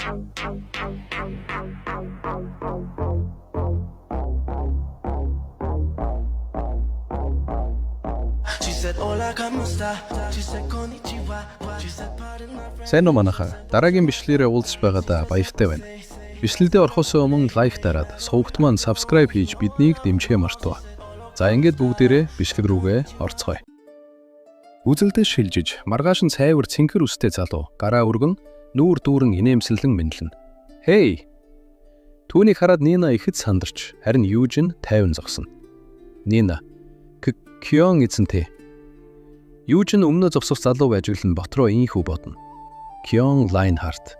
She said, "Hola, ¿cómo está?" She said, "Konnichiwa." She said, "Pardon my French." Сайн уу, манайхаа. Дараагийн бичлэгээрээ уулзах байгаадаа баяртай байна. Бичлэгдээ орохоос өмнө like дараад, сувагт маань subscribe хийж биднийг дэмжихээ мартав. За, ингээд бүгдээрээ бичлэг рүүгээ орцгоё. Үзэлдээ шилжиж, маргааш нь цайвар цэнхэр үстэй залуу гараа өргөн, нүүр дүүрэн инээмсэглэн мэндлэнэ. "Hey!" Түүнийг хараад Нина ихэд сандарч, харин Юужин тайван зогсно. Нина: "Кён эзэнтэй." Юужин өмнөө зогсох залууг ажиглан дотроо ийнхүү бодно. Кён Лайнхарт.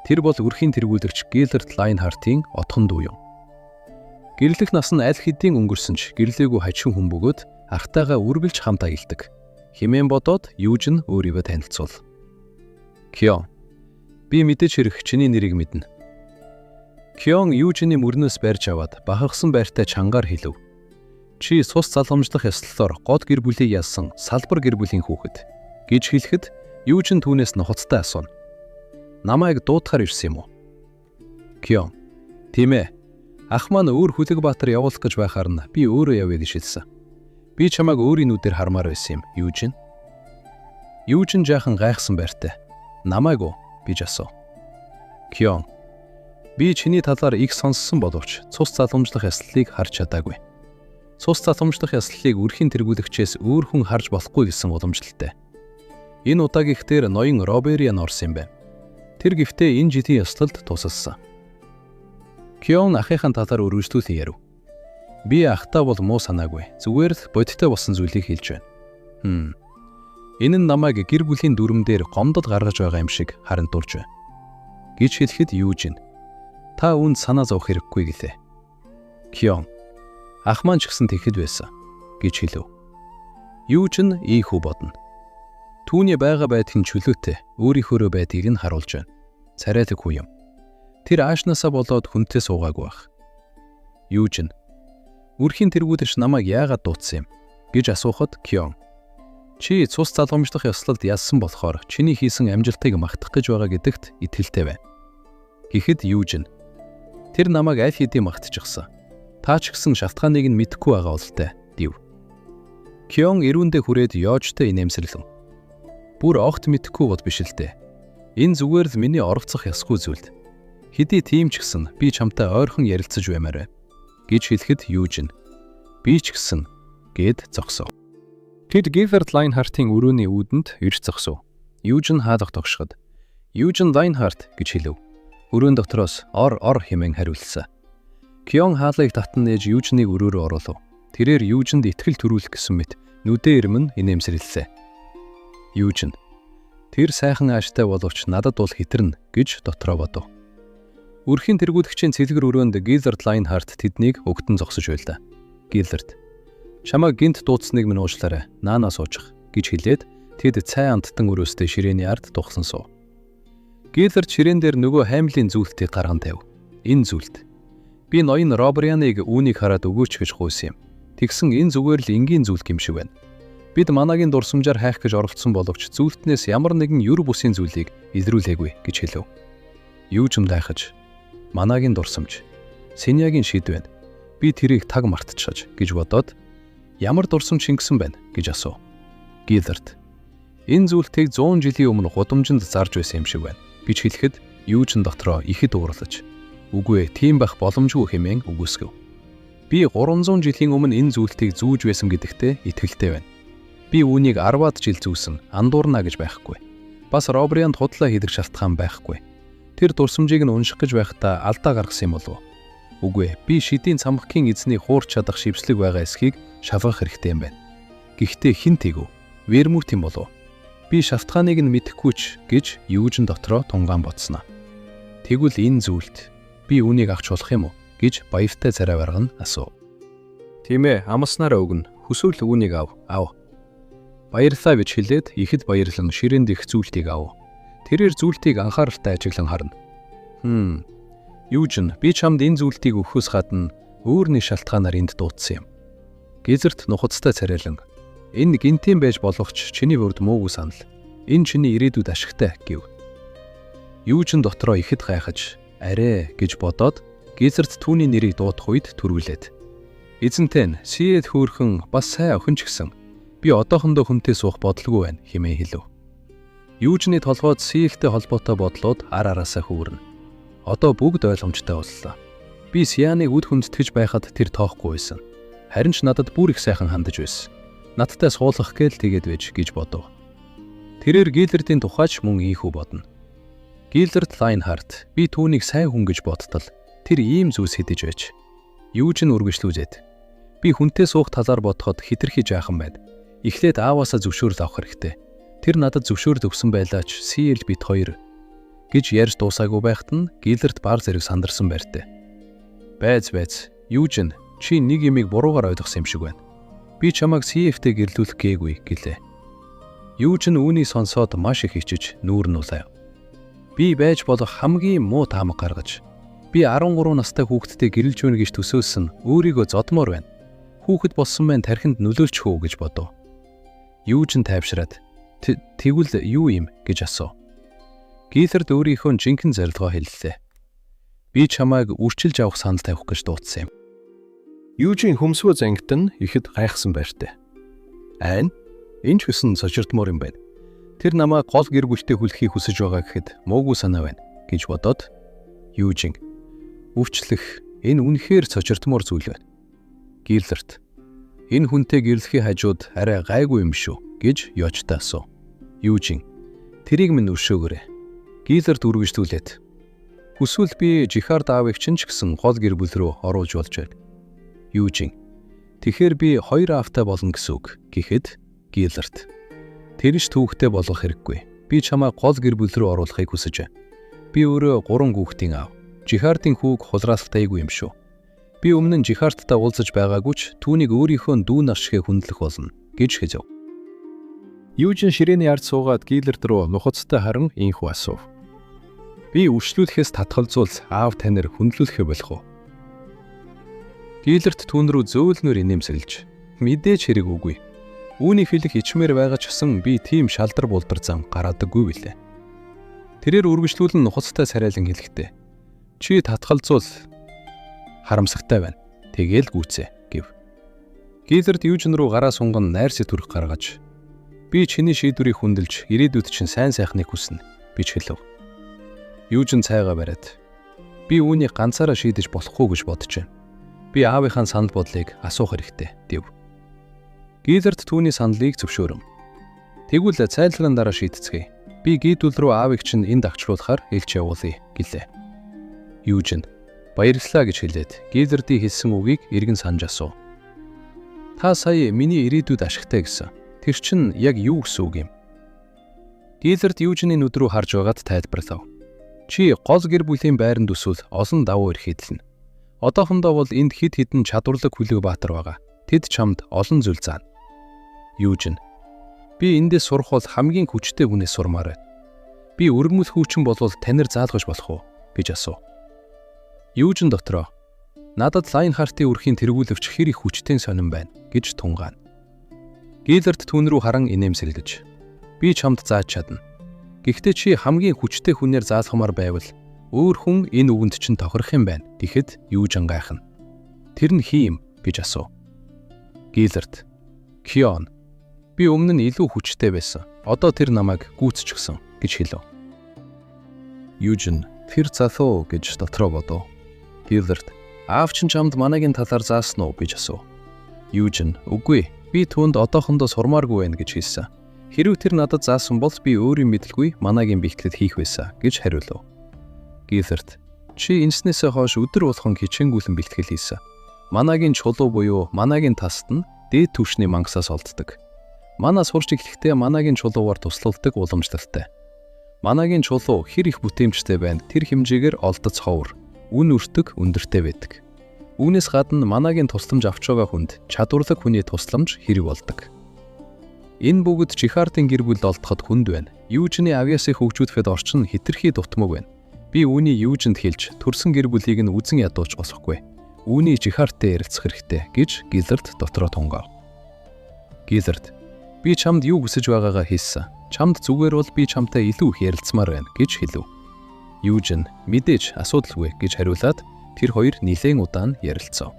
Тэр бол өрхийн тэргүүлэгч Гиллерт Лайнхартын отхон дүү юм. Гэрлэх нас нь аль хэдийн өнгөрсөн ч гэрлээгүй хажихин хүн бөгөөд ахтайгаа үргэлж хамт аялдаг хэмээн бодоод Юужин өөрийгөө танилцуул. Кён: "Би мэдээж хэрэг чиний нэрийг мэднэ." Кён Юужины мөрнөөс барьж аваад бахархсан байртай чангаар хэлэв. "Чи цус залгамжлах ёслолоор гол гэр бүлийг ялсан салбар гэр бүлийн хүүхэд" гэж хэлэхэд Юужин түүнээс нухацтай асууна. "Намайг дуудахаар ирсэн юм уу?" Кён: "Тийм ээ. Ах маань өөр Хүлэг баатар явуулах гэж байхаар нь би өөрөө явъя гэж хэлсэн. Би чамайг өөрийн нүдээр хармаар байсан юм, Юужин." Юужин жаахан гайхсан байртай. "Намайг уу?" гэж асуув. Кён: "Би чиний талаар их сонссон боловч цус залгамжлах ёслолыг харж чадаагүй. Цус залгамжлах ёслолыг өрхийн тэргүүлэгчээс өөр хүн харж болохгүй гэсэн уламжлалтай. Энэ удаагийнх дээр ноён Робериан орсон юм байна. Тэр гэхдээ энэ жилийн ёслолд тусалсан." Кён ахынхаа талаар өргөжлүүлэн ярив. "Би ахтаа бол муу санаагүй. Зүгээр л бодиттой болсон зүйлийг хэлж байна. Энэ нь намайг гэр бүлийн дүрэм дээр гомдол гаргаж байгаа юм шиг харагдуулж байна" гэж хэлэхэд Юужин: "Та үүнд санаа зовох хэрэггүй" гэлээ. Кён: "Ах маань ч гэсэн тэгэхэд байсан" гэж хэлэв. Юужин ийнхүү бодно. Түүний байгаа байдал нь чөлөөтэй, өөрийнхөөрөө байдгийг нь харуулж байна. Царайлаг хүн юм. Тэр аашнаасаа болоод хүнтэй суугаагүй байх. Юужин: "Өрхийн тэргүүлэгч намайг яагаад дуудсан юм?" гэж асуухад Кён: "Чи цус залгамжлах ёслолд ялсан болохоор чиний хийсэн амжилтыг магтах гэж байгаа гэдэгт итгэлтэй байна" гэхэд Юужин: "Тэр намайг аль хэдийн магтчихсан. Та ч гэсэн шалтгааныг нь мэдэхгүй байгаа бололтой" гэв. Кён эрүүндээ хүрээд ёожтой инээмсэрлэв. "Бүр огт мэдэхгүй бол биш л дээ. Энэ зүгээр л миний оролцох ёсгүй зүйлд. Хэдий тийм ч гэсэн би чамтай ойрхон ярилцаж баймаар байна" гэж хэлэхэд Юужин: "Би ч гэсэн" гээд зогсов. Тэд Гиллерт Лайнхартын өрөөний үүдэнд ирж зогсов. Юужин хаалга тогшоход "Юужин Лайнхарт" гэж хэлэв. Өрөөн дотроос "Ор, ор" хэмээн хариулсан. Кён хаалгыг татан нээж Юужиныг өрөө рүү оруулав. Тэрээр Юужинд итгэл төрүүлэх гэсэн мэт нүдээ эрмэн инээмсэрлэлээ. Юужин: "Тэр сайхан ааштай боловч надад бол хэтэрнэ" гэж дотроо бодов. Өрхийн тэргүүлэгчийн цэлгэр өрөөнд Гиллерт Лайнхарт тэднийг өгтөн зогсож байлаа. Гиллерт: "Чамайг гэнэт дуудсныг минь уучлаарай. Наанаа суучих" гэж хэлээд тэд цай амттан өрөөстэй ширээний ард тухлан суув. Гиллерт ширээн дээр нөгөө хаймлын зүүлтийг гарган тавив. "Энэ зүүлт. Би ноён Робрианыг үүнийг хараад өгөөч гэж гуйсан юм. Тэгсэн энэ зүгээр л энгийн зүйл юм шиг байна. Бид манагийн дурсамжаар хайх гэж оролдсон боловч зүүлтнээс ямар нэгэн ер бусын зүйлийг илрүүлээгүй" гэж хэлэв. Юужин гайхаж, "Манагийн дурсамж, Синягийн шид байна. Би тэрийг таг мартчихаж" гэж бодоод, "Ямар дурсамж шингэсэн байна?" гэж асуув. Гиллерт: "Энэ зүүлтийг 100 жилийн өмнө гудамжинд зарж байсан юм шиг байна" гэж хэлэхэд Юужин дотроо ихэд уурлаж, "Үгүй ээ, тийм байх боломжгүй" хэмээн үгүйсгэв. "Би 300 жилийн өмнө энэ зүүлтийг зүүж байсан гэдэгтээ итгэлтэй байна. Би үүнийг 10-аад жил зүүсэн, андуурна гэж байхгүй. Бас Робрианд худлаа хийдэг шалтгаан байхгүй. Тэр дурсамжийг нь унших гэж байхдаа алдаа гаргасан юм болов уу? Үгүй ээ, би шидийн цамхгийн эзний хуурч чадах шивслэг байгаа эсхийг шалгах хэрэгтэй юм байна. Гэхдээ хэн тэгв? Вермут юм болов уу? Би шалтгааныг нь мэдэхгүй ч" гэж Юужин дотроо тунгаан бодсноо. "Тэгвэл энэ зүүлт, би үүнийг авч болох юм уу?" гэж баяртай царай гарган асуув. "Тийм ээ, амласнаараа өгнө. Хүсвэл үүнийг ав. Ав. Баярлалаа" гэж хэлээд ихэд баярлан ширээн дэх зүүлтийг ав. Тэрээр зүүлтийг анхааралтай ажиглан харна. "Хм. Юужин, би чамд энэ зүүлтийг өгөхөөс гадна өөр нэг шалтгаанаар энд дуудсан юм." Гизерт нухацтай царайлан: "Энэ гэнэтийн байж болох ч чиний хувьд муугүй санал. Энэ чиний ирээдүйд ашигтай" гэв. Юужин дотроо ихэд гайхаж, арай гэж бодоод Гиллард түүний нэрийг дуудах үед түрүүлээд. Эзэнтэй нь Сиэд хөөрхөн бас сайн охин ч гэсэн би одоохондоо хүнтэй суух бодлого байна хэмээн хэлв. Юужны толгойд Сиэлтэй холбоотой бодлууд ар араасаа хүүрнэ. Одоо бүгд ойлгомжтой боллоо. Би Сианыг үд хүндэтгэж байхад тэр тоохгүй байсан. Харин ч надад бүр их сайхан хандаж байсан. Надтай суулгах гээл тэгээд байж гэж бодов. Тэрээр Гиллердийн тухайч мөн ийхүү бодно. Гиллерд Лайнхарт би түүнийг сайн хүн гэж бодтол тэр ийм зүйлс хэдэж байж. Юужин үргэлжлүүлээд би хүнтэй суух талаар бодоход хэтэрхий жаахан байна. Эхлээд ааваасаа зөвшөөрөл авах хэрэгтэй. Тэр надад зөвшөөрөл өгсөн байлаа ч Сиэл бит хоёр гэж ярьж дуусаагүй байхад нь Гиллерд бар зэрэг сандарсан байртай. Байз байз. Юужин чи нэг юмыг буруугаар ойлгосон юм шиг байна. Би чамайг CF-тэй гэрлүүлэх гээгүй гэлээ. Юужин үүнийг сонсоод маш их хичиж нүүр нь улайв. Би байж болох хамгийн муу таамаг гаргаж би 13 настай хүүхэдтэй гэрлэж өгнө гэж төсөөлсөн өөрийгөө зодмоор байна. Хүүхэд болсон маань тархинд нөлөөлчих үү гэж бодов. Юужин тайвшраад тэгвэл юу юм гэж асуув. Гиллерд өөрийнхөө жинхэнэ зорилгоо хэллээ. Би чамайг үрчилж авах санал тавих гэж дуудсан юм. Юужин хөмсгөө зангитан ихэд гайхсан байртай. Айн энэ ч гэсэн сочирдмоор юм байна. Тэр намайг гол гэр бүлтэй хүлхийг хүсэж байгаа гэхэд муугүй санаа байна гэж бодоод Юужин өвчлөх энэ үнэхээр сочирдмоор зүйл байна. Гиллерт энэ хүнтэй гэрлэхийн хажууд арай гайгүй юм шүү гэж ёочтой асуув. Юужин тэрийг минь өршөөгөөрэй. Гиллерт үргэлжлүүлээд хүсвэл би Жихард аавыг чинь ч гэсэн гол гэр бүл рүү оруулж болж байна. Юужин тэгэхээр би хоёр аавтай болно гэсэн үг гэхэд Гиллерт тэр ч түүхтэй болгох хэрэггүй. Би чамайг гол гэр бүл рүү оруулахыг хүсэж байна. Би өөрөө 3 хүүхдийн аав. Жихардын хүүг хулраалахтайгүй юм шүү. Би өмнө нь Жихардтай уулзаж байгаагүй ч түүнийг өөрийнхөө дүү нар шигэ хүндлэх болно гэж хэлв. Юужин ширээний ард суугаад Гиллерт рүү нухацтай харан инхүү асуув. Би үрчлүүлэхээс татгалзуул аав танаар хүндлүүлэхээ болох уу? Гиллерт түүн рүү зөөлнөр инээмсэглэж мэдээж хэрэг үгүй. Үүний хэлэх ичмээр байгаа ч гэсэн би тийм шалдар булдар зам гараадаггүй билээ. Тэрээр үргэлжлүүлэн нухацтай царайлан хэлэхдээ чи татгалзуул харамсахтай байна. Тэгээл гүйцээ гэв. Гиллерт Юужин рүү гараа сунган найр сэтврэх гаргаж би чиний шийдвэрийг хүндэлж ирээдүйд чинь сайн сайхныг хүснэ гэж хэлв. Юужин цайгаа бариад би үүнийг ганцаараа шийдэж болохгүй гэж бодож байна. Би аавынхаа санал бодлыг асуух хэрэгтэй гэв. Гиллерт түүний саналыг зөвшөөрөв. Тэгвэл цайлгын дараа шийдцгээе. Би гидүүл рүү аавыг чинь энд авчруулахаар элч явуулъя гэлээ. Юужин баярлалаа гэж хэлээд Гиллердийн хэлсэн үгийг эргэн санаж асуув. Та сая миний ирээдүйд ашигтай гэсэн. Тэр чинь яг юу гэсэн үг юм? Гиллерд Юужины нүд рүү харж байгаад тайлбарлав. Чи гол гэр бүлийн байранд өсвөл олон давуу эрх эдлэнэ. Одоохондоо бол энд хэд хэдэн чадварлаг хүлэг баатар байгаа. Тэд чамд олон зүйл заана. Юужин би эндээс сурах бол хамгийн хүчтэй хүнээс сурмаар байна. Би өргөмөл хүүчин болвол танаар заалгаж болох уу гэж асуув. Юужин дотроо надад Лайнхартын үрхийн тэргүүлэвч хэр их хүчтэй сонин байна гэж тунгаана. Гиллерт түүн рүү харан инээмсэглэж би чамд зааж чадна. Гэхдээ чи хамгийн хүчтэй хүнээр заалгамаар байвал өөр хүн энэ үгэнд чинь тохирох юм байна гэхэд Юужин гайхна. Тэр нь хий юм гэж асуув. Гиллерт Кион би өмнө нь илүү хүчтэй байсан. Одоо тэр намайг гүйцчихсэн гэж хэлв. Юужин тэр залуу гэж дотроо бодов. Гиллерт аав чинь чамд манайгийн талаар заасан уу гэж асуув. Юужин үгүй би түүнд одоохондоо сурмааргүй байна гэж хэлсэн. Хэрвээ тэр надад заасан бол би өөрийн мэдлгүй манайгийн бэлтгэл хийх байсан гэж хариулв. Гиллерт чи энэснээсээ хойш өдөр болгон хичээнгүйлэн бэлтгэл хийсэн. Манагийн чулуу буюу манагийн таст нь дээд түвшний мангасаас олддог. Манай сурч эхлэхдээ манагийн чулуугаар туслалдаг уламжлалтай. Манагийн чулуу хэр их бүтээмжтэй байна тэр хэмжээгээр олдоц ховор, үн өртөг өндөртэй байдаг. Үүнээс гадна манагийн тусламж авч байгаа хүнд чадварлаг хүний тусламж хэрэг болдог. Энэ бүгд Жихардын гэр бүлд олдоход хүнд байна. Юужины авьяасыг хөгжүүлэхэд орчин хэтэрхий дутмаг байна. Би үүний Юужинд хэлж төрсөн гэр бүлийг нь үзен ядууч болохгүй. Үүний Жихардтай ярилцах хэрэгтэй гэж Гиллерт дотроо тунгаав. Гиллерт би чамд юу хүсэж байгаагаа хэлсэн. Чамд зүгээр бол би чамтай илүү их ярилцмаар байна гэж хэлв. Юужин мэдээж асуудалгүй гэж хариулаад тэр хоёр нилээн удаан ярилцав.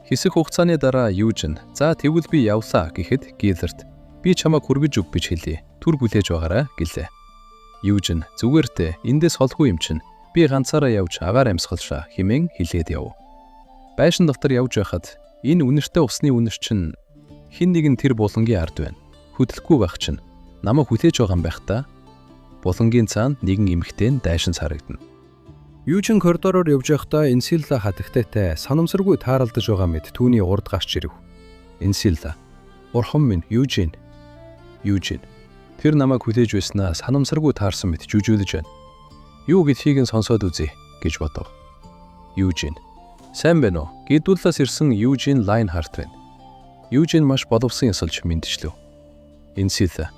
Хэсэг хугацааны дараа Юужин "За, тэгвэл би явлаа" гэхэд Гиллард "Би чамайг хүргэж өг гэж хэлье. Түр хүлээж байгаарай" гэлээ. Юужин "Зүгээр дээ, эндээс холгүй юм чинь. Би ганцаараа явж агаар амьсгалшаа" хэмээн хэлээд яв. Байшин дотор явж байхад энэ үнэртэй усны үнэр чинь хэн нэгэн тэр булангийн ард байна. Хөдлөхгүй байх чинь намайг хүлээж байгаа юм байх та. Булангийн цаана нэгэн эмэгтэй нь дайшин харагдана. Юужин коридороор явж байхдаа Энсилла хатагтайтай санамсаргүй тааралдаж байгаа мэт түүний урд гарч ирэв. Энсилла: "Бурхан минь, Юужин. Юужин. Тэр намайг хүлээж байснаа санамсаргүй таарсан мэт жүжүүлж байна. Юу гэдгийг нь сонсоод үзье" гэж бодов. Юужин: "Сайн байна уу? Гидүүллээс ирсэн Юужин Лайнхарт байна." Юужин маш боловсон ёсолж мэндчлэв. Энсилла: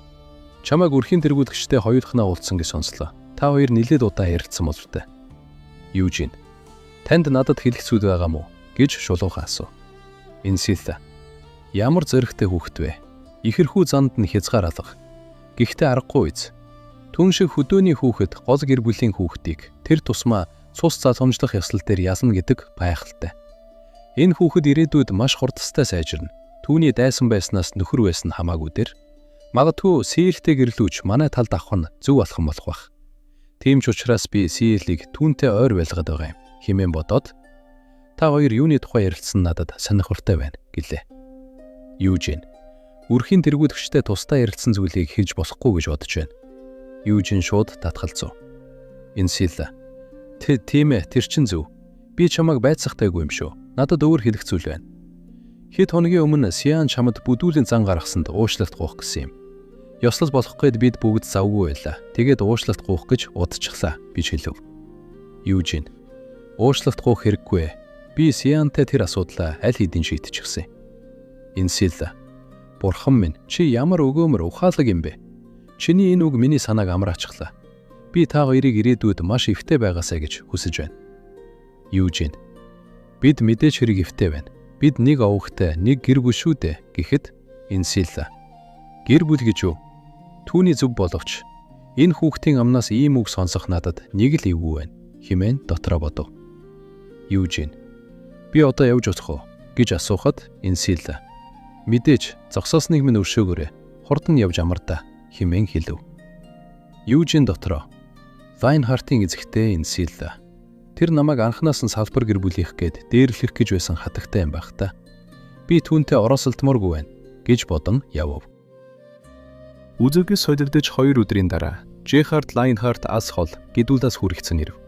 "Чамайг өрхийн тэргүүлэгчтэй хоёулахнаа уулзсан гэж сонслоо. Та хоёр нилээд удаан ярилцсан боловтой." Юужин: "Танд надад хэлэх зүйл байгаа мó?" гэж шулуухан асуув. Энсилла: "Ямар зоригтой хүүхэд вэ? Ихэрхүү занд нь хязгаар алга. Гэхдээ аргагүй биз. Түн шиг хөдөөний хүүхэд гол гэр бүлийн хүүхдийг тэр тусмаа цус залгамжлах ёслол дээр ялна гэдэг гайхалтай. Энэ хүүхэд ирээдүйд маш хурдастай сайжирна. Түүний дайсан байснаас нөхөр байсан хамаагүй дээр магадгүй Сиэлтэй гэрлүүч манай талд авах нь зөв алхам болох байх. Тийм ч учраас би Сиэлийг түүнтэй ойр байлгаад байгаа юм" хэмээн бодоод, "Та хоёр юуны тухай ярилцсан надад сонирхолтой байна" гэлээ. Юужин: "Өрхийн тэргүүлэгчтэй тусдаа ярилцсан зүйлийг хэлж болохгүй гэж бодож байна." Юужин шууд татгалзав. Энсила: "Тэ, тийм ээ, тэр чин зөв. Би чамайг байцаахтайгүй юм шүү. Надад өөр хэлэх зүйл байна. Хэд хоногийн өмнө Сиан чамд бүдүүлэн зан гаргасанд уучлалт гуйх гэсэн юм. Ёслол болох гээд бид бүгд завгүй байлаа. Тэгээд уучлалт гуйх гэж удчихлаа" гэж хэлв. Юужин: "Уучлалт гуйх хэрэггүй. Би Сиантай тэр асуудлаа аль хэдийн шийдчихсэн." Энсила: "Бурхан минь, чи ямар өгөөмөр ухаалаг юм бэ? Чиний энэ үг миний санааг амраачихлаа. Би та хоёрыг ирээдүйд маш эвтэй байгаасай гэж хүсэж байна." Юужин: "Бид мэдээж хэрэг эвтэй байна. Бид нэг овогтой, нэг гэр бүл шүү дээ" гэхэд Энсила: "Гэр бүл гэж юу? Түүний зөв боловч энэ хүүхдийн амнаас ийм үг сонсох надад нэг л эвгүй байна" хэмээн дотроо бодов. Юужин: "Би одоо явж болох уу?" гэж асуухад Энсила: "Мэдээж, зогсоосныг минь өршөөгөөрэй. Хурдан явж амардаа" хэмээн хэлв. Юужин дотроо Лайнхартын эзэгтэй Энсила. Тэр намайг анханаас нь салбар гэр бүлийнх гээд дээрлэх гэж байсан хатагтай юм байх та. Би түүнтэй орооцолдмооргүй байна гэж бодон явв. Үзэгс солигдож 2 өдрийн дараа Жехард Лайнхарт ас хол гидүүлээс хүрэгцэн ирэв.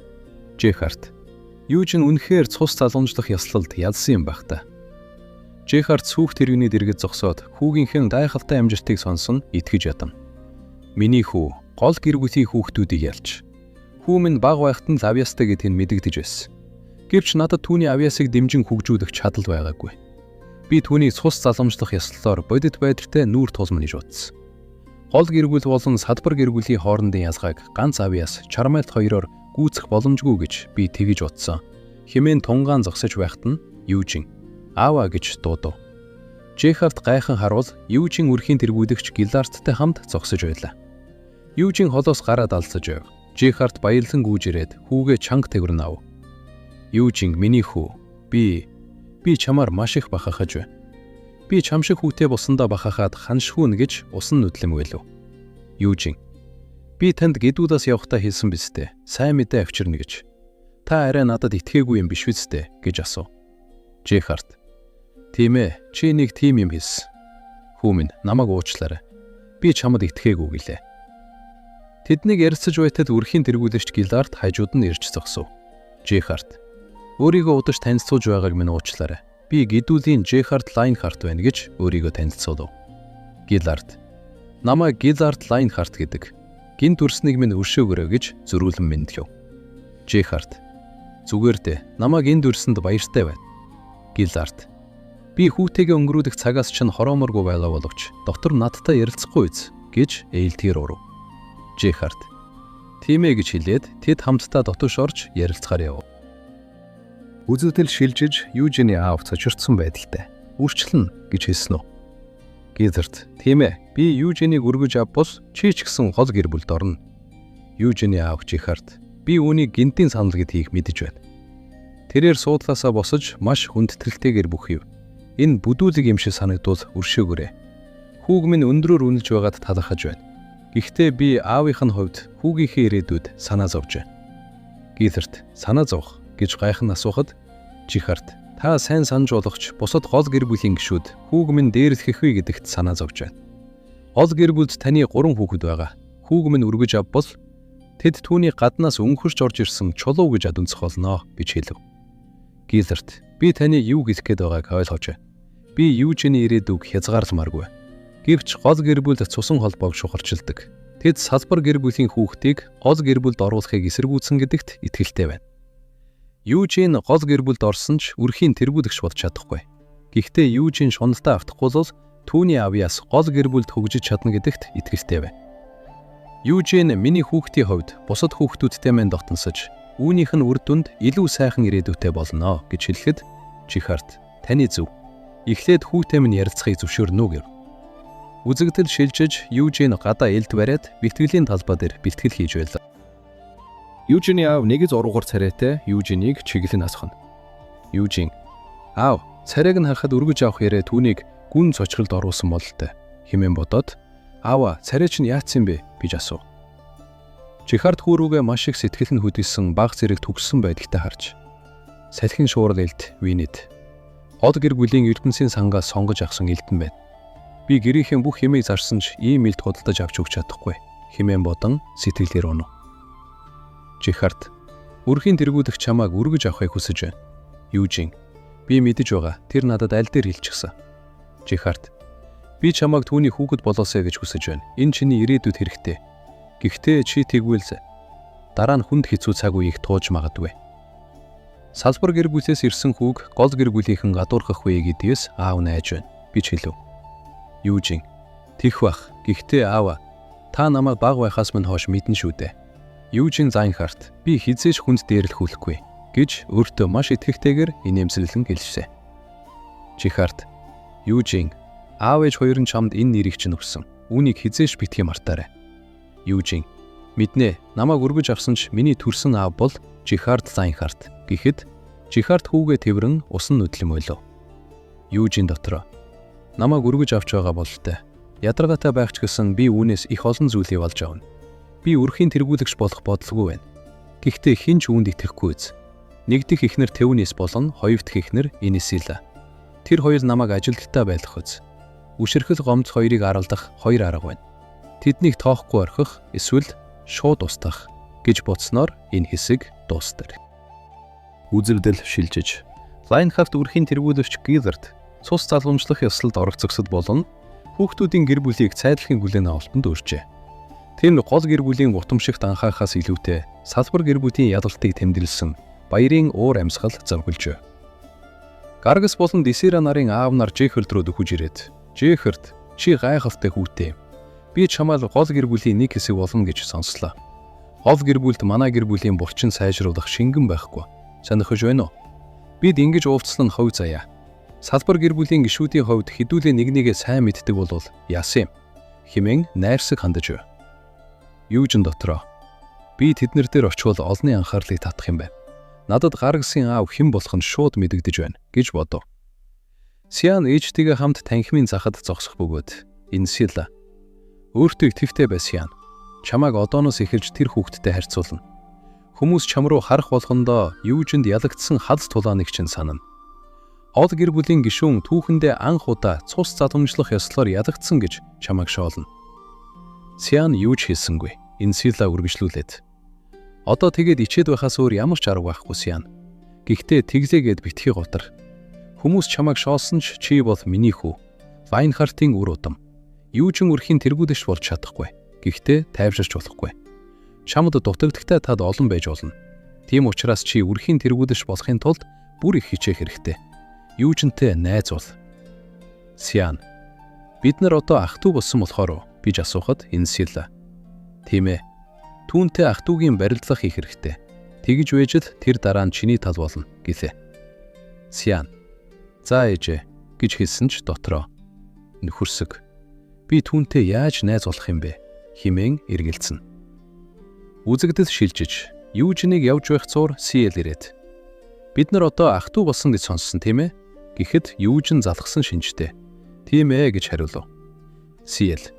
Жехард: "Юужин үнэхээр цус залгамжлах ёслолд ялсан юм байх та." Жехард сүүх тэрэгний дэргэд зогсоод хүүгийнхэн гайхалтай амжилтыг сонсон итгэж ядан. "Миний хүү гол гэр бүлийн хүүхдүүдийг ялж. Хүү минь бага байхад нь авьяастай гэдгийг мэдэгдэж байсан. Гэвч надад түүний авьяасыг дэмжин хөгжүүлэх чадал байгаагүй. Би түүнийг цус залгамжлах ёслолоор бодит байдалтай нүүр тулмна гэж бодсон. Гол гэр бүл болон салбар гэр бүлийн хоорондын ялгааг ганц авьяас, чармайлт хоёроор гүйцэх боломжгүй гэж би тэгэж бодсон" хэмээн тунгаан зогсож байхад нь Юужин "Аава" гэж дуудав. Жехард гайхан харвал Юужин өрхийн тэргүүлэгч Гилларттай хамт зогсож байлаа. Юужин холоос гараад алсаж байв. Жехард баярлан гүйж ирээд хүүгээ чанга тэрвэрн ав. "Юужин, миний хүү, би чамаар маш их бахархаж байна. Би чам шиг хүүтэй болсондоо бахархаад ханшхүүнэ" гэж усан нүдлэмгээлв. Юужин: "Би танд гидүүдээс явахдаа хэлсэн биз дээ. Сайн мэдээ авчирна гэж. Та арай надад итгээгүй юм биш биз дээ" гэж асуув. Жехард: "Тийм ээ, чи нэг тийм юм хэлсэн. Хүү минь, намайг уучлаарай. Би чамд итгээгүй" гэлээ. Тэднийг ярилцаж байтал өрхийн тэргүүлэгч Гиллард хажууд нь ирж зогсов. Жехард: "Өөрийгөө удаж танилцуулж байгааг минь уучлаарай. Би гидүүлийн Жехард Лайнхарт байна" гэж өөрийгөө танилцуулав. Гиллард: "Намайг Гиллард Лайнхарт гэдэг. Гэнэт үрснийг минь өршөөгөөрэй" гэж зөрүүлэн мэндлэв. Жехард: "Зүгээр дээ. Намайг энд үрсэнд баяртай байна." Гиллард: "Би хүүтэйгээ өнгөрүүлэх цагаас чинь хорооморгүй байлаа боловч дотор надтай ярилцахгүй биз" гэж ээлдгээр урав. Жехард: "Тийм ээ" гэж хэлээд тэд хамтдаа дотоош орж ярилцахаар яв. Үзэгдэл шилжиж Юужины аав цочирдсан байдалтай. "Үрчлэн гэж хэлсэн үү?" Гиллард: "Тийм ээ. Би Юужиныг өргөж авбал чи ч гэсэн гол гэр бүлд орно. Юужины аав Жихард би үүнийг гинтийн санал гэдгийг мэдэж байна. Тэрээр суудлаасаа босож маш хүндэтгэлтэйгээр бүхийв. Энэ бүдүүлэг юм шиг санагдвал өршөөгөөрэй. Хүүг минь өндрөөр үнэлж байгаад талархаж байна. Гэхдээ би аавынх нь хувьд хүүгийнхээ ирээдүйд санаа зовж байна. Гилерт санаа зовх гэж гайхан асуухад Жихард та сайн санаж болох ч бусад гол гэр бүлийн гишүүд хүүг минь дээрлэхэх вэ гэдэгт санаа зовж байна. Гол гэр бүлд таны 3 хүүхэд байгаа. Хүүг минь өргөж авбал тэд түүний гаднаас өнхөрч орж ирсэн чулуу гэж адүнцэх болно гэж хэлв. Гилерт би таны юу хэлэх гээд байгааг ойлгож байна. Би Юужины ирээдүг хязгаарламааргүй. Гэвч гол гэр бүл цусан холбоог шухарчилдаг. Тэд салбар гэр бүлийн хүүхдийг гол гэр бүлд оруулахыг эсэргүүцсэн гэдэгт итгэлтэй байна. Юужин гол гэр бүлд орсон ч өрхийн тэргүүлэгч болж чадахгүй. Гэхдээ Юужин шуналдаа автахгүй бол түүний авьяас гол гэр бүлд хөгжиж чадна гэдэгт итгэлтэй байна. Юужин миний хүүхдийн хувьд бусад хүүхдүүдтэй мэн дотносож үүнийх нь үр дүнд илүү сайхан ирээдүйтэй болно гэж хэлэхэд Жихард таны зөв. Эхлээд хүүтэй минь ярилцахыг зөвшөөрнө үү гэв. Үзэгдэл шилжиж Юужин гадаа элд бариад бэлтгэлийн талбай дээр бэлтгэл хийж байлаа. Юужины аав нэг зуруугаар царайтай Юужиныг чиглэн асхна. Юужин аав царайг нь харахад өргөж авах яриа түүнийг гүн цочролд оруулсан бололтой хэмээн бодоод аава царай чинь яатсан бэ гэж асуув. Жихард хүү рүүгээ маш их сэтгэл нь хөдөлсөн баг зэрэг төгссөн байдалтай харж салхин шуурал элд Винед гол гэр бүлийн ертөнцийн сангаас сонгож авсан элдэн байна. Би гэрийнхээ бүх юмыг зарсан ч ийм элд худалдаж авч өгч чадахгүй хэмээн бодон сэтгэлээр унав. Жихард өрхийн тэргүүлэх чамааг өргөж авахыг хүсэж байна. Юужин би мэдэж байгаа. Тэр надад аль дээр хэлчихсэн. Жихард би чамааг түүний хүүхэд болоосэй гэж хүсэж байна. Энэ чиний ирээдүйд хэрэгтэй. Гэхдээ чи тэгвэл дараа нь хүнд хэцүү цаг үеийг тууж магадгүй. Салбар гэр бүлээс ирсэн хүүг гол гэр бүлийнхэн гадуурхах вэ гэдгээс аав найж байна гэж хэлв. Юужин тех бах. Гэхдээ аава та намайг баг байхаас минь хойш мэднэ шүү дээ. Юужин Зайнхарт би хизээш хүнд дээрлэхүүлэхгүй гэж өөртөө маш итгэвтэйгээр инээмсэглэн хэлжээ. Жихард Юужин аав ээж хоёр нь чамд энэ нэрийг чинь өгсөн. Үүнийг хизээш битгий мартаарай. Юужин мэднэ намайг өргөж авсан ч миний төрсөн аав бол Жихард Зайнхарт гэхэд Жихард хүүгээ тэврэн усан нүдлэн ойлов. Юужин дотроо намайг өргөж авч байгаа бололтой. Ядаргаатай байх ч гэсэн би үүнээс их олон зүйлийг олж авна. Би өрхийн тэргүүлэгч болох бодлого байна. Гэхдээ хэн ч үүнд итгэхгүй биз. Нэг дэх эхнэр Тэвнис болон хоёр дахь эхнэр Инесила. Тэр хоёр намайг ажилттай байлгах биз. Үшэрхэл гомдол хоёрыг аралдах хоёр арга байна. Тэднийг тоохгүй орхих эсвэл шууд устгах гэж бодсноор энэ хэсэг дуустав. Үзэгдэл шилжиж Лайнхарт өрхийн тэргүүлэгч Гиллард цус залгамжлах ёслолд оролцогсод болон хүүхдүүдийн гэр бүлийг цайдлахын хүлээн авалтанд урьжээ. Тэр нь гол гэр бүлийн гутамшигт анхаарахаас илүүтэй салбар гэр бүлийн ялалтыг тэмдэглэсэн баярын уур амьсгал зовголжээ. Гаргас болон Десира нарын аав нар Жэхэрд рүү дөхөж ирээд "Жэхэрд, чи гайхалтай хүүтэй. Би чамайг гол гэр бүлийн нэг хэсэг болно гэж сонслоо. Гол гэр бүлд манай гэр бүлийн булчин сайжруулах шингэн байхгүй. Сонирхож байна уу? Бид ингэж уулзсан нь хувь заяа. Салбар гэр бүлийн гишүүдийн хувьд хэдүүлээ нэг нэгээ сайн мэддэг болвол яасан юм?" хэмээн найрсаг хандаж байв. Юужин дотроо би тэднэр дээр очивол олонний анхаарлыг татах юм байна. Надад Гаргасын аав хэн болох нь шууд мэдэгдэж байна гэж бодов. Сиан ээжтэйгээ хамт танхимын захад зогсох бөгөөд Инсила өөртөө итгэвтэй бай Сиан. Чамайг одооноос эхэлж тэр хүүхэдтэй харьцуулна. Хүмүүс чам руу харах болгондоо Юужинд ялагдсан хад тулааныг чинь санана. Гол гэр бүлийн гишүүн түүхэндээ анх удаа цус залгамжлах ёслолоор ялагдсан гэж чамайг шоолно. Сиан юу ч хэлсэнгүй. Инсила үргэлжлүүлээд. Одоо тэгээд ичээд байхаас өөр ямар ч арга байхгүй Сиан. Гэхдээ тэглээгээд битгий гутар. Хүмүүс чамайг шоолсон ч чи бол миний хүү. Вайнхартын үр удам. Юужин өрхийн тэргүүлэгч болж чадахгүй. Гэхдээ тайвширч болохгүй. Чамд дутагдaltaй тад олон байж болно. Тийм учраас чи өрхийн тэргүүлэгч болохын тулд бүр их хичээх хэрэгтэй. Юужинтэй найз бол. Сиан. Бид нар одоо ах トゥ болсон болохоор гэж асуухад Инсила. Тийм ээ. Түүнтэй ах トゥ-гийн барилдлага хийх хэрэгтэй. Тэгж байж л тэр дараа нь чиний тал болно гэлээ. Сиан. За ээжээ гэж хэлсэн ч дотроо нөхөрсөг. Би түүнтэй яаж найз болох юм бэ? Хэмээн эргэлзэн. Үзэгдэл шилжиж, Юужинийг явж байх цуур Сиэл ирээд. Бид нар одоо ах トゥ болсон гэж сонссон тийм ээ? Гэхэд Юужин залгсан шинжтэй. Тийм ээ гэж хариулв. Сиэл.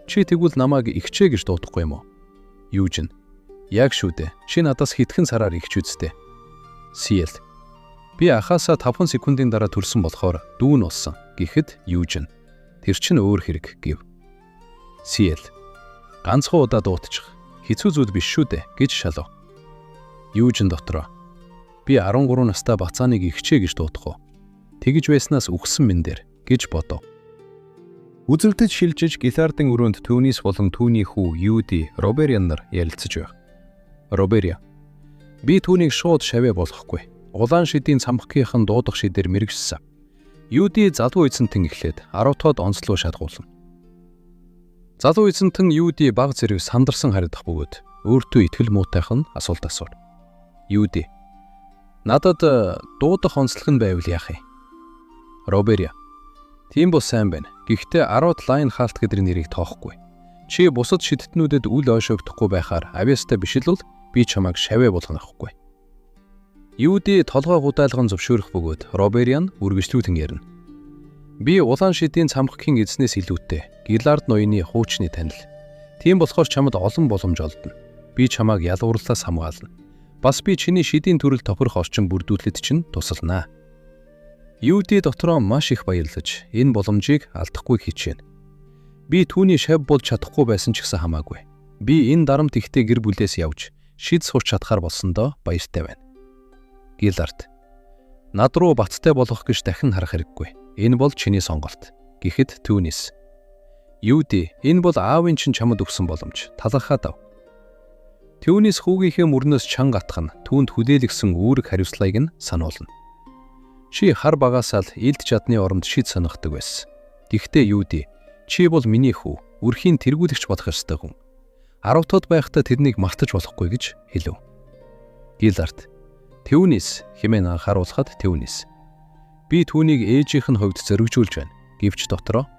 Чи тэгвэл намайг эгчээ гэж дуудахгүй юм уу? Юужин. Яг шүү дээ. Чи надаас хэдхэн сараар эгч үсттэй. Сиэл. Би ахаасаа 5 секундын дараа төрсөн болохоор дүү нь болсон. Гэхэд Юужин. Тэр чинь өөр хэрэг гэв. Сиэл. Ганцхан удаа дуутчих. Хэцүү зүйл биш шүү дээ гэж шалав. Юужин дотроо. Би 13 настай бацааныг эгчээ гэж дуудах уу? Тэгэж байснаас үхсэн минь дээр гэж бодов. Үзэгдэл шилжиж Гилардын өрөөнд Түүнис болон түүний хүү Юди, Робериан нар ярилцаж байв. Робериа. Би түүнийг шууд шавэ болгохгүй. Улаан шидийн цамхгийнхан дуудах шидээр мэрэгшсэн. Юди залуу эзэнтэн эхлээд 10 тоод онцлог шалгуулна. Залуу эзэнтэн Юди баг зэрэг сандарсан харагдах бөгөөд өөртөө итгэл муутайхан асуулт асуув. Юди. Надад дуудах онцлог нь байвал яах юм? Робериа. Тийм бол сайн байна. Гэхдээ 10 лайн хаалт гэдэг нэрийг тоохгүй. Чи бусад шидтнүүдэд үл ойшоогдохгүй байхаар авьяастай биш л бол би чамайг шавэ болгоно ахгүй. Юди толгой гудайлган зөвшөөрөх бөгөөд Робериан үргэлжлүүлэн ярина. Би улаан шидийн цамхгийн эзнээс илүүтэй Гилард ноёны хуучны танил. Тийм болохоор чамд олон боломж олдоно. Би чамайг ялгуурлаас хамгаална. Бас би чиний шидийн төрөл тохирох орчин бүрдүүлэхэд чинь тусалнаа. Юди дотроо маш их баярлаж энэ боломжийг алдахгүй хичээнэ. Би түүний шав болж чадахгүй байсан ч гэсэн хамаагүй. Би энэ дарамт ихтэй гэр бүлээс явж шид сурч чадхаар болсондоо баяртай байна. Гилард. Над руу баттай болох гэж дахин харах хэрэггүй. Энэ бол чиний сонголт. Гэхэд түүнээс. Юди, энэ бол аавын чинь чамд өгсөн боломж. Талархаад ав. Түүнээс хүүгийнхээ мөрнөөс чанга атгах нь түүнд хүлээлгэсэн үүрэг хариуцлагыг нь сануулна. Чи хар багаасаа л илд чадны оронд шид сонирхдаг байсан. Гэхдээ Юди, чи бол миний хүү, өрхийн тэргүүлэгч болох ёстой хүн. 10 тод байхдаа тэрнийг мартаж болохгүй гэж хэлв. Гилард. Түүнээс хэмээн анхааруулхад түүнээс. Би түүнийг ээжийнх нь хувьд зоригжуулж байна. Гэвч дотроо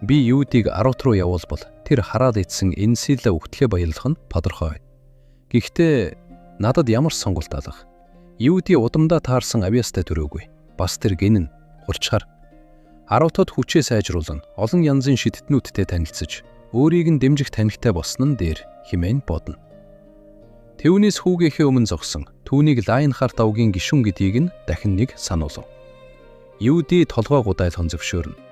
би Юдиг 10 руу явуулбал тэр хараад идсэн Энсила үхтлээ баярлах нь тодорхой байна. Гэхдээ надад ямар ч сонголт алга. Юди удамдаа таарсан авьяастай төрөөгүй. Бас тэр гинэн хурчхаар 10 тод хүчээ сайжруулан олон янзын шидтнүүдтэй танилцаж өөрийг нь дэмжих танилтай болсон нь дээр хэмээн бодно. Түүнээс хүүгийнхээ өмнө зогсон түүнийг Лайнхарт овгийн гишүүн гэдгийг нь дахин нэг сануулв. Юди толгой гудайлхан зөвшөөрнө.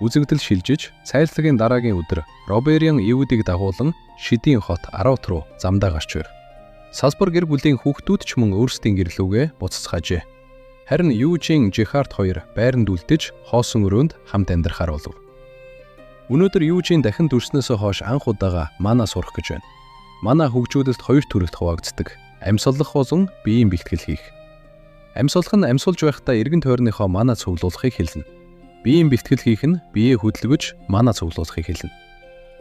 Үзэгдэл шилжиж цайлтлагын дараагийн өдөр Робериан Юдиг дагуулан шидийн хот Арут руу замдаа гарч байв. Салбар гэр бүлийн хүүхдүүд ч мөн өөрсдийн гэрлүүгээ буцацгаажээ. Харин Южин Жихард хоёр байранд үлдэж хоосон өрөөнд хамт амьдрахаар болов. Өнөөдөр Южин дахин төрснөөсөө хойш анх удаага мана сурах гэж байна. Мана хөгжүүлэлт хоёр төрөлд хуваагддаг. Амьсгалах болон биеийн бэлтгэл хийх. Амьсгалах нь амьсгалж байхдаа эргэн тойрныхоо мана цуглуулахыг хэлнэ. Биеийн бэлтгэл хийх нь биеэ хөдөлгөж мана цуглуулахыг хэлнэ.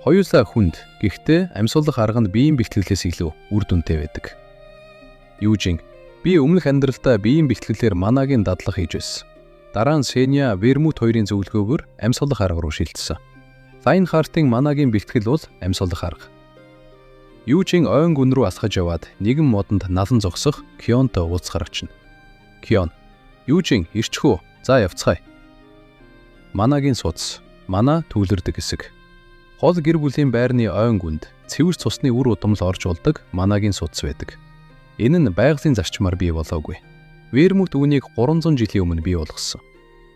Хоёулаа хүнд, гэхдээ амьсгалах арга нь биеийн бэлтгэлээс илүү үр дүнтэй байдаг. Юужин би өмнөх амьдралдаа биеийн бэлтгэлээр манагийн дадлага хийж байсан. Дараа нь Сеня, Вермут хоёрын зөвлөгөөгөөр амьсгалах арга руу шилжсэн. Лайнхартын манагийн бэлтгэл бол амьсгалах арга. Юужин ойн гүн рүү алхаж яваад нэгэн модонд налан зогсох Кионтой уулзахаар очино. Кион. Юужин ирчих үү? За явцгаая. Манагийн судас. Мана төвлөрдөг хэсэг. Гол гэр бүлийн байрны ойн гүнд цэвэр цусны үр удамл орж болдог манагийн судас байдаг. Энэ нь байгалийн зарчмаар бий болоогүй. Вермут үүнийг 300 жилийн өмнө бий болгосон.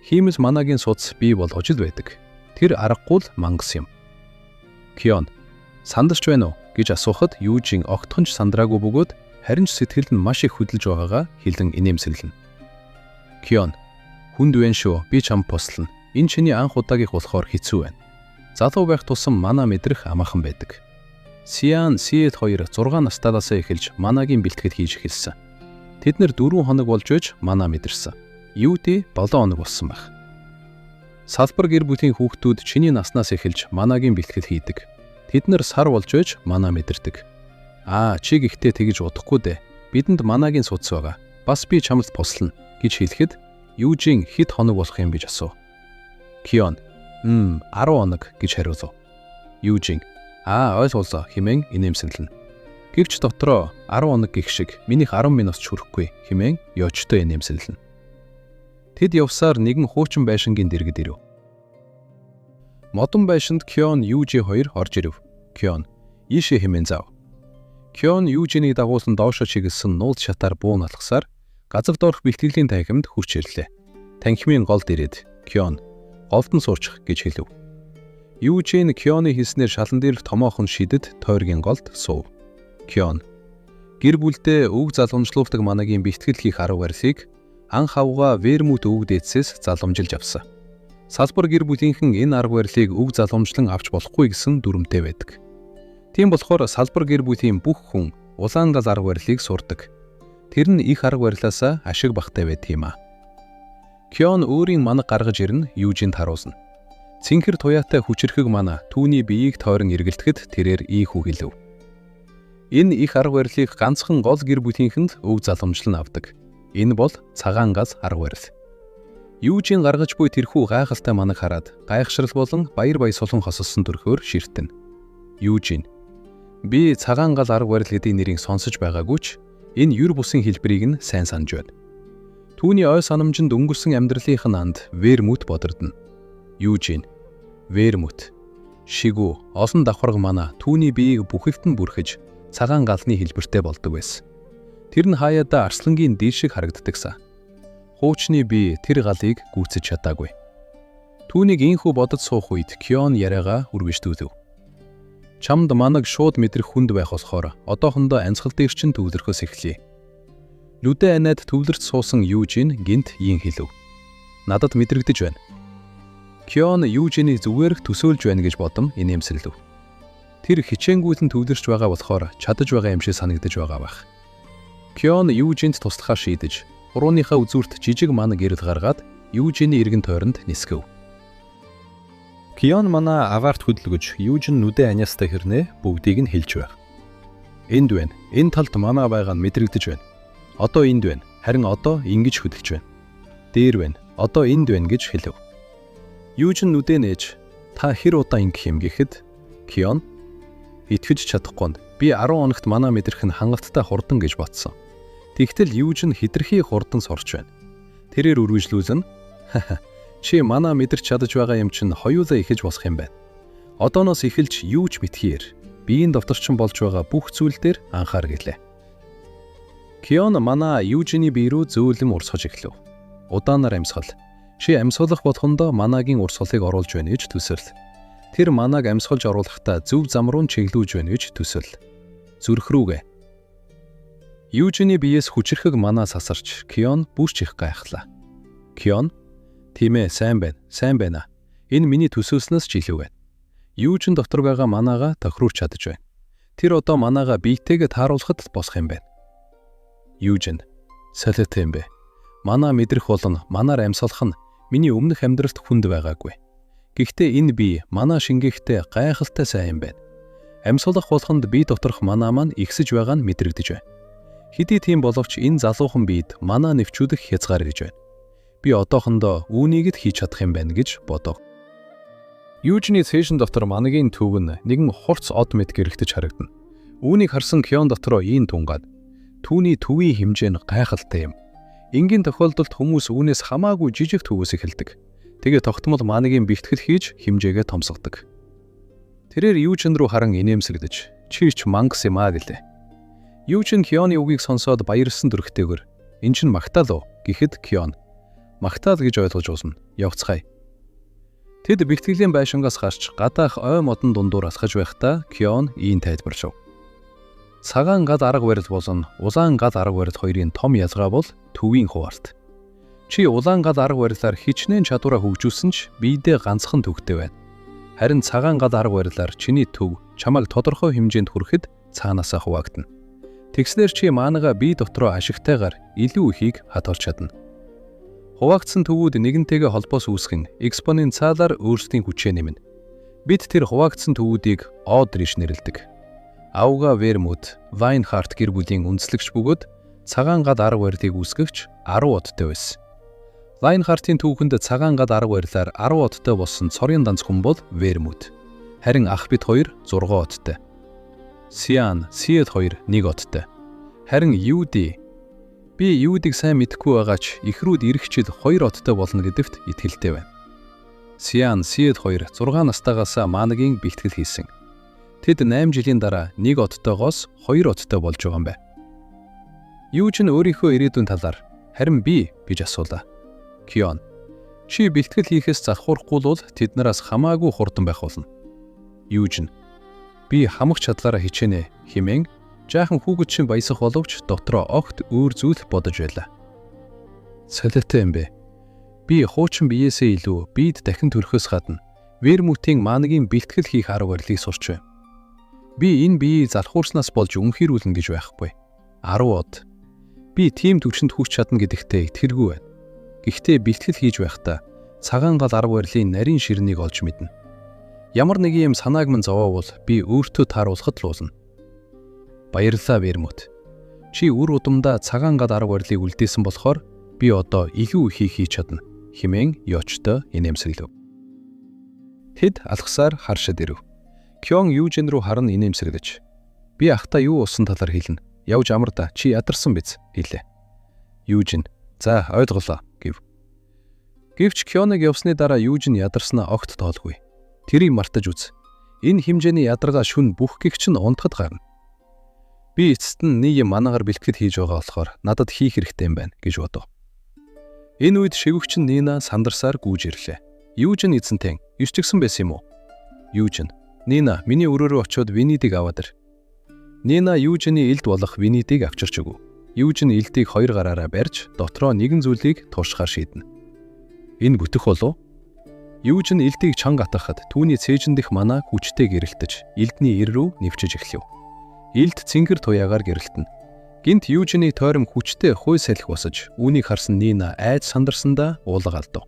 Хиймэл манагийн судас бий болгож л байдаг. Тэр аргагүй л мангас юм. Кион сандарч байна уу гэж асуухад Юужин огтхон ч сандраагүй бөгөөд харин ч сэтгэл нь маш их хөдөлж байгаагаа хэлэн инээмсэглэнэ. Кион хүнд вэ шүү, би чамд туслана. Энэ чиний анх удаагийнх болохоор хэцүү байна. Залуу байх тусам мана мэдрэх амархан байдаг. Сиан, Сиэт хоёр 6 настайлаасаа эхэлж манагийн бэлтгэл хийж эхэлсэн. Тэд нэр 4 хоног болж байж мана мэдэрсэн. Юди 7 хоног болсон байх. Салбар гэр бүлийн хүүхдүүд чиний наснаас эхэлж манагийн бэлтгэл хийдэг. Тэд нэр сар болж байж мана мэдэрдэг. Аа, чи гэхдээ тэгж удахгүй дээ. Бидэнд манагийн судас байгаа. Бас би чамд туслана гэж хэлэхэд Южин хэд хоног болох юм гэж асуув. Кион 10 хоног гэж хариулав. Южин аа ойлголоо хэмээн инээмсэглэнэ. Гэвч дотроо 10 хоног гэх шиг минийх 10 минут ч хүрэхгүй хэмээн ёочтой инээмсэглэнэ. Тэд явсаар нэгэн хуучин байшингийн дэргэд ирэв. Модон байшинд Кион Южи хоёр орж ирэв. Кион ийшээ хэмээн зав. Кион Южинийг дагуулсан доошо чиглэсэн нуулд шатаар буун алхасаар газар доорх бэлтгэлийн танхимд хүрч ирлээ. Танхимын голд ирээд Кион голд нь суурчих гэж хэлв. Юужин Кионы хэлснээр шалан дээрх томоохон шидэд тойргийн голд суув. Кион гэр бүлдээ өв залгамжлуулдаг манагийн бэлтгэл хийх арга барилыг анх авгаа Вермут өвөг дээдсээс залгамжилж авсан. Салбар гэр бүлийнхэн энэ арга барилыг өв залгамжлан авч болохгүй гэсэн дүрмтэй байдаг. Тийм болохоор салбар гэр бүлийн бүх хүн улаан гал арга барилыг сурдаг. Тэр нь их арга барилаасаа ашиг багтай байдаг юм аа. Кион өөрийн манаг гаргаж ирнэ Юужинд харуулна. Цэнхэр туяатай хүчирхэг мана түүний биеийг тойрон эргэлдэхэд тэрээр ийхүү хэлв. Энэ их арга барилыг ганцхан гол гэр бүлийнхэнд өв залгамжлан авдаг. Энэ бол цагаан гал арга барил. Юужин гаргаж буй тэрхүү гайхалтай манаг хараад гайхшрал болон баяр баясгалан хосолсон төрхөөр ширтэнэ. Юужин би цагаан гал арга барил гэдэг нэрийг сонсож байгаагүй ч энэ юр бусын хэлбэрийг нь сайн санаж байна. Түүний ой санамжинд өнгөрсөн амьдралынх нь анд Вермут бодордно. Юужин Вермут шигүү олон давхарга мана түүний биеийг бүхэлд нь бүрхэж цагаан галны хэлбэртэй болдог байсан. Тэр нь хаяадаа арслангийн дил шиг харагддагсан. Хуучны бие тэр галыг гүйцэж чадаагүй. Түүнийг ийнхүү бодож суух үед Кион яриагаа үргэлжлүүлв. Чамд манаг шууд мэдрэх хүнд байх болохоор одоохондоо амьсгал дээр чинь төвлөрөхөөс эхлэе. Нүдэ аниад төвлөрч суусан Юужин гинт ийн хэлв. Надад мэдрэгдэж байна. Кион Юужинийг зүгээр их төсөөлж байна гэж бодон инээмсэглэв. Тэр хичээнгүйлэн төвлөрч байгаа болохоор чадаж байгаа юм шиг санагдаж байгаа байх. Кион Юужинд туслахаар шийдэж, хурууныхаа үзүүрт жижиг ман гэрэл гаргаад Юужины эргэн тойронд нисгэв. Кион манай аваарт хөдөлгөж Юужин нүдэ аниастай хэрнээ бүгдийг нь хэлж байв. Энд байна. Энэ талд манаа байгаа нь мэдрэгдэж байна. Одоо энд байна. Харин одоо ингэж хөдөлж байна. Дээр байна. Одоо энд байна гэж хэлв. Юужин нүдэ нээж та хэр удаа ингэх юм гэхэд Кион итгэж чадахгүй нь би 10 хоногт манаа мэдрэх нь хангалттай хурдан гэж бодсон. Тэгтэл Юужин хитрхи хурдан сурч байна. Тэрээр үргэлжлүүлэн чи манаа мэдэрч чадаж байгаа юм чинь хоёулаа эхэлж босох юм байна. Одооноос эхэлж юу ч битгий ир. Биеийн довторчин болж байгаа бүх зүйл дээр анхаар гэлээ. Кион манаа Юужины бие рүү зөөлөн урсгаж эхлэв. Удаанаар амьсгал. Чи амьсгалах болгондоо манаагийн урсгалыг оруулж байна гэж төсөөл. Тэр манааг амьсгалж оруулахдаа зөв зам руу чиглүүлж байна гэж төсөөл. Зүрх рүүгээ. Юужины биеэс хүчирхэг манаа сасарч Кион бүрч их гайхлаа. Кион тийм ээ, сайн байна. Сайн байна. Энэ миний төсөөлснөөс ч илүү байна. Юужин дотор байгаа манаагаа тохируулж чадаж байна. Тэр одоо манаагаа биетэйгээ тааруулахад л босох юм байна. Юужин солиотой юм бэ. Манаа мэдрэх болон манаар амьсгалах нь миний өмнөх амьдралд хүнд байгаагүй. Гэхдээ энэ бие манаа шингээхдээ гайхалтай сайн юм байна. Амьсгалах болгонд бие доторх манаа маань ихсэж байгаа нь мэдрэгдэж байна. Хэдий тийм боловч энэ залуухан биед манаа нэвчүүлэх хязгаар гэж байна. Би одоохондоо үүнийг л хийж чадах юм байна гэж бодов. Юужины цээжин дотор манагийн төв нь нэгэн хурц од мэт гэрэгтэж харагдана. Үүнийг харсан Кион дотроо ийн тунгаад түүний төвийн хэмжээ нь гайхалтай юм. Энгийн тохиолдолд хүмүүс үүнээс хамаагүй жижиг төвөөс эхэлдэг. Тэгээ тогтмол манагийн бэлтгэл хийж хэмжээгээ томсгодог. Тэрээр Юужин рүү харан инээмсэглэж чи ч мангас юм аа гэлээ. Юужин Кионы үгийг сонсоод баярлсан төрхтэйгөр эн чинь магтаал уу гэхэд Кион магтаал гэж ойлгож уусна. Явцгаая. Тэд бэлтгэлийн байшингаас гарч гадаах ой модон дундуур алхаж байхдаа Кион ийн тайлбарлав. Цагаан гал арга барил болон улаан гал арга барил хоёрын том ялгаа бол төвийн хуваалт. Чи улаан гал арга барилаар хичнээн чадвараа хөгжүүлсэн ч биедээ ганцхан төвтэй байна. Харин цагаан гал арга барилаар чиний төв чамайг тодорхой хэмжээнд хүрэхэд цаанаасаа хуваагдана. Тэгснээр чи манагаа бие дотроо ашигтайгаар илүү ихийг хадгалж чадна. Хуваагдсан төвүүд нэгэнтэйгээ холбоос үүсгэн экспоненциалаар өөрсдийн хүчээ нэмнэ. Бид тэр хуваагдсан төвүүдийг од гэж нэрлэдэг. Ауга Вермут, Вайнхарт гэр бүлийн үндэслэгч бөгөөд цагаан гал арга барилыг үүсгэгч 10 одтой байсан. Лайнхартын түүхэнд цагаан гал арга барилаар 10 одтой болсон цорын данц хүн бол Вермут. Харин ах бит хоёр 6 одтой. Сиан, Сиэл хоёр нэг одтой. Харин Юди би Юдиг сайн мэдэхгүй байгаа ч эхрүүд ирэх жил хоёр одтой болно гэдэгт итгэлтэй байна. Сиан, Сиэл хоёр 6 настайгаас Манагийн бэлтгэл хийсэн. Тэд 8 жилийн дараа нэг одтойгоос хоёр одтой болж байгаа юм байна. Юужин өөрийнхөө ирээдүйн талаар харин би гэж асуулаа. Кион, чи бэлтгэл хийхээс залхуурахгүй бол тэд нараас хамаагүй хурдан байх болно. Юужин, би хамаг чадлаараа хичээнэ хэмээн жаахан хүүхэд шин баясах боловч дотроо огт өөр зүйл бодож байлаа. Солиотой юм бэ. Би хуучин биеэсээ илүү бид дахин төрөхөөс гадна Вермутийн Манагийн бэлтгэл хийх арга барилыг сурч байна. Би энэ биеийг залхуурснаас болж үнхийрүүлнэ гэж байхгүй. 10 од. Би тийм түвшинд хүрч чадна гэдэгтээ итгэлгүй байна. Гэхдээ бэлтгэл хийж байхдаа цагаан гал арга барилын нарийн ширнийг олж мэднэ. Ямар нэгэн юм санааг минь зовоовол би өөртөө тааруулахад л уулна. Баярлалаа, Вермут. Чи үр удамдаа цагаан гал арга барилыг үлдээсэн болохоор би одоо илүү ихийг хийж чадна хэмээн ёочтой инээмсэглэв. Тэд алхасаар харшид ирэв. Кён Южин рүү харан инээмсэглэж, "Би ахта юу уусан талаар хэлнэ. Явж амар да. Чи ядарсан биз?" хэлээ. Южин, "За, ойлголоо" гэв. Гэвч Кёныг явсны дараа Южин ядарснаа огт тоолгүй. Тэрийг мартаж үз. Энэ хэмжээний ядаргаа шүн бүх гихч нь унтахад гарна. Би эцэст нь нэг юм манагаар бэлтгэл хийж байгаа болохоор надад хийх хэрэгтэй юм байна гэж бодов. Энэ үед шивгч Нина сандарсаар гүйж ирлээ. Юужин эзэнтэй ирчихсэн байсан юм уу? Юужин, Нина, миний өрөө рүү очиод Винидийг аваад ир. Нина Юужины элд болох Винидийг авчирч өгөв. Юужин элдийг хоёр гараараа барьж дотроо нэгэн зүйлийг туршихаар шийднэ. Энэ бүтэх болов? Юужин элдийг чанга атгахад түүний цээжин дэх манаа хүчтэй гэрэлтэж, элдний эр рүү нэвчиж эхлэв. Элд цэнгэр туяагаар гэрэлтэнэ. Гинт Юужины тойром хүчтэй хуй салхи босож, үүнийг харсан Нина айд сандарсандаа уулга алдав.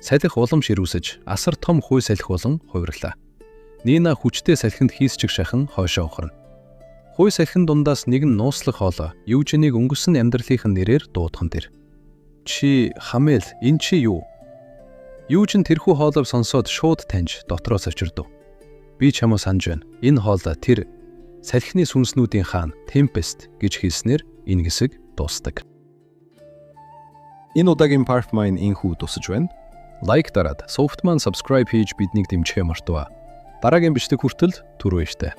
Салхи улам ширүүсэж, асар том хуй салхи болон хувирлаа. Нина хүчтэй салхинд хийсчиг шахан хойшоо ухарна. Хуй салхин дундаас нэгэн нууцлаг хоолой Юужиныг өнгөрсөн амьдралынх нь нэрээр дуудхан тэр. Чи Хамэл, энэ чи юу? Юужин тэрхүү хоолойг сонсоод шууд таньж дотроо цочирдов. Би чамаа санаж байна. Энэ хоолой тэр салхины сүнснүүдийн хаан Tempest гэж хэлснээр энэ хэсэг дуустдаг. Энэ удаагийн part маань инхүү дусаж байна. Лайк дараад, сувагт маань subscribe хийж биднийг дэмжихээ мартаваа. Дараагийн бичлэг хүртэл түр баяртай.